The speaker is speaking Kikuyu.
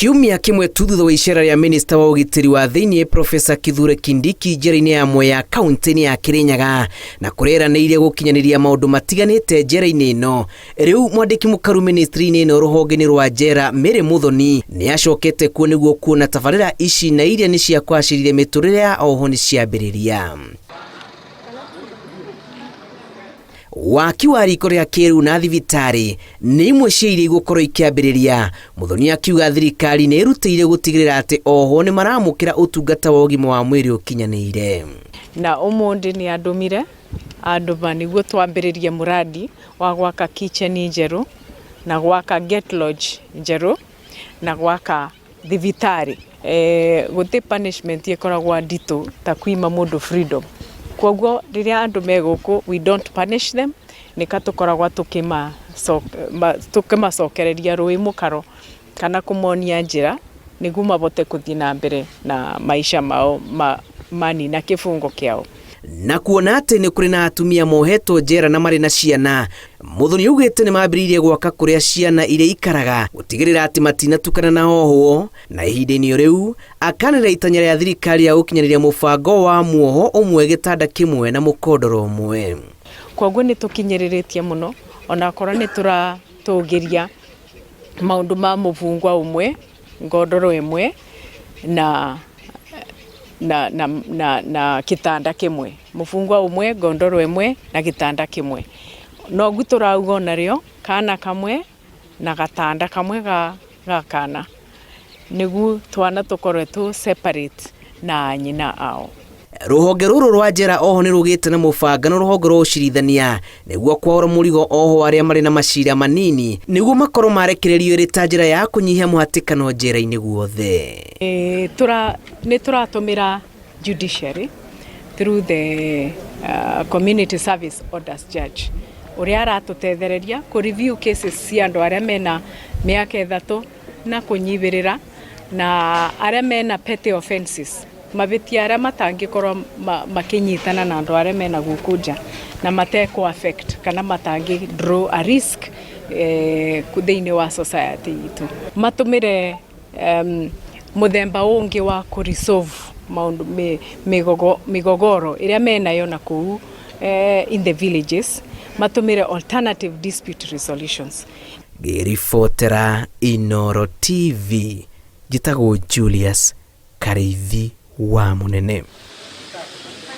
Kiumia kĩmwe tu thutha wa icera rĩa minista wa ũgitĩri wa thĩinĩ Profesa Kithure Kindiki njera-inĩ ya Mwea kaunti-inĩ ya Kirinyaga na kũrĩa eranĩire gũkinyanĩria maũndũ matiganĩte njera-inĩ ĩno. Rĩu mwandĩki mũkaru ministry-inĩ ĩno rũhonge-inĩ rwa njera Mary Muthoni nĩ acokete kuo nĩguo kuona tabarĩra ici na iria nĩ cia kwacĩrithia mĩtũrĩre ya oho nĩ ciambĩrĩria. Waki wa riko rĩa kĩrĩu na thibitarĩ nĩ imwe cia iria igũkorwo ikĩambĩrĩria. Muthoni akiuga thirikari nĩ ĩrutĩire gũtigĩrĩra atĩ ohwo nĩ maramũkĩra ũtungata wa ũgima wa mwĩrĩ ũkinyanĩire. Na ũmũthĩ nĩ andũmire andũma nĩguo twambĩrĩrie mũradi wa gwaka kitchen njerũ na gwaka gate lodge njerũ na gwaka thibitarĩ. Gũtĩ punishment ĩkoragwo nditũ ta kwima mũndũ freedom. Koguo rĩrĩa andũ me gũkũ, we don't punish them, nĩka tũkoragwo tũkĩmacokereria rũĩ mũkaro kana kũmonia njĩra nĩguo mabote kũthiĩ na mbere na maisha mao manina kĩbungo kĩao. Na kuona atĩ nĩ kũrĩ na atumia mohetwo njera na marĩ na ciana, Muthoni augĩte nĩ mambĩrĩirie gwaka kũrĩa ciana iria ikaraga gũtigĩrĩra atĩ matinatukana na ohwo, na ihinda-inĩ o rĩu akanĩrĩra itanya rĩa thirikari ya gũkinyanĩria mũbango wa muoho ũmwe gĩtanda kĩmwe na mũkondoro ũmwe. Koguo nĩ tũkinyĩrĩrĩtie mũno onakorwo nĩ tũratũgĩria maũndũ ma mũbungwa ũmwe ngondoro ĩmwe na gĩtanda kĩmwe, mũbungwa ũmwe, ngondoro ĩmwe na gĩtanda kĩmwe. Noguo tũrauga onarĩo kana kamwe na gatanda kamwe ga kana nĩguo twana tũkorwe tũ separate na nyina ao. Rũhonge rũrũ rwa njera oho nĩ rũgĩte na mũbangano rũhonge rwa ũcirithania nĩguo kwaũra mũrigo oho arĩa marĩ na macira manini nĩguo makorwo marekererio ĩrĩ ta njĩra ya kũnyihia mũhatĩkano njera-inĩ guothe. Nĩ tũratũmĩra judiciary through the community service orders judge ũrĩa aratũtethereria kũ review cases cia andũ arĩa mena mĩaka 3 na kũnyihĩrĩra na arĩa mena petty offenses, mabĩtia arĩa matangĩkorwo makĩnyitana na andũ arĩa mena gũkũ nja na matekũ affect kana matangĩ draw a risk thĩinĩ wa society itũ, matũmĩre mũthemba ũngĩ wa kũ resolve maũndũ mĩgogoro ĩrĩa menayo na kũu in the villages, matũmĩre alternative dispute resolutions. Ngĩribotera Inoro TV, njĩtagwo Julius Karĩithi wa Mũnene.